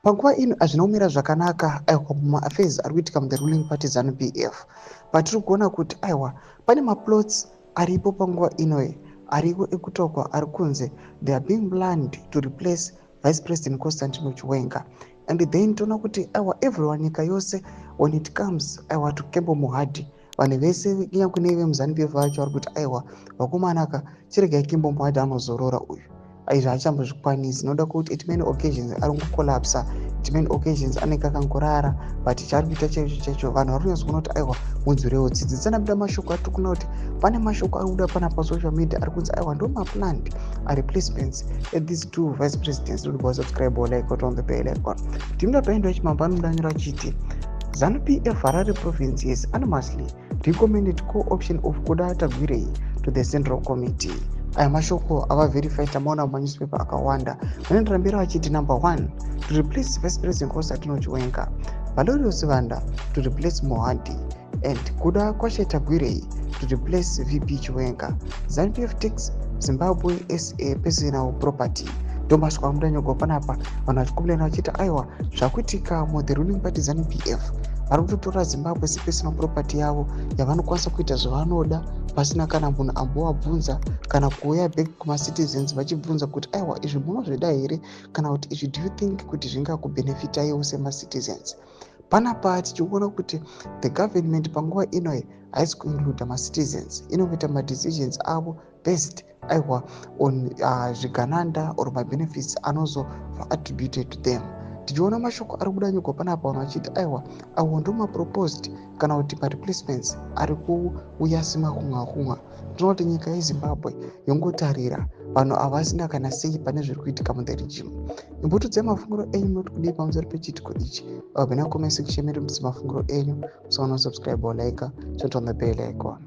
Panguva ino hazvina kumira zvakanaka, aiwa, mumaaffairs ari kuitika muthe ruling party ZANU PF, patiri kuona kuti, aiwa, pane maplots aripo panguva inoyi ariko ekutokwa ari kunze. They are being planned to replace Vice President Constantino Chiwenga. And then toona kuti, aiwa, everyone, nyika yose, when it comes, aiwa, to Kembo Mohadi, vanhu vese kunyange nevemuZANU PF vacho vari kuti, aiwa, vakomanaka, chiregai Kembo Mohadi anozorora uyu. Izvi haachambozvikwanisi noda kuti at many occasions ari kungocollapsa, at many occasions anenge akangorara, but chaari kuita chaicho chaicho vanhu vari kunyatsokuona kuti, aiwa, munzwirewo tsitsi. Tsanapinda mashoko atiri kuona kuti pane mashoko ari kubuda pana pasocial media ari kunzi, aiwa, ndo maplanned replacements at these two vice presidents. Nodibva subscribe or like on the bell icon. Timida paendo yachimambo anomudanyura achiti ZANU PF Harare Province has unanimously recommended co-option of Kuda Tagwirei to the Central Committee. Aya mashoko ava verified, tamaona mumanewspaper akawanda. Vanoendera mberi vachiti, number one, to replace Vice President Constantino Chiwenga, Valerio Sivanda to replace Mohadi, and Kudakwashe Tagwirei to replace VP Chiwenga. ZANU PF takes Zimbabwe as a personal property. Ndo mashoko amudanyogwa panapa, vanhu vachicomplaina vachiti, aiwa, zvakuitika muthe ruling party ZANU PF, vari kutotora Zimbabwe sepersonal property yavo yavanokwanisa kuita zvavanoda pasina kana munhu ambovabvunza kana kuuya back kumacitizens vachibvunza kuti, aiwa, izvi munozvida here, kana kuti izvi do you think kuti zvingakubhenefitaiwo semacitizens? Panapa tichiona kuti the government panguva inoyi haisi kuincluda macitizens, inokuita madecisions avo based, aiwa, on zvigananda or mabenefits anozova attributed to them. Tichiona mashoko ari kubuda nyogwa panapa, vanhu vachiti, aiwa, awo ndo maproposed kana kuti mareplacements ari kuuya semahunga-hunga. Tinoona kuti nyika yeZimbabwe yongotarira, vanhu havasina kana sei pane zviri kuitika muthe regime. Imbotudzai mafungiro enyu, munoti kudii pamusoro pechiitiko ichi? Vapinda comment section medu, mutidze mafungiro enyu. Musaona subscribe or like, turn on the bell icon.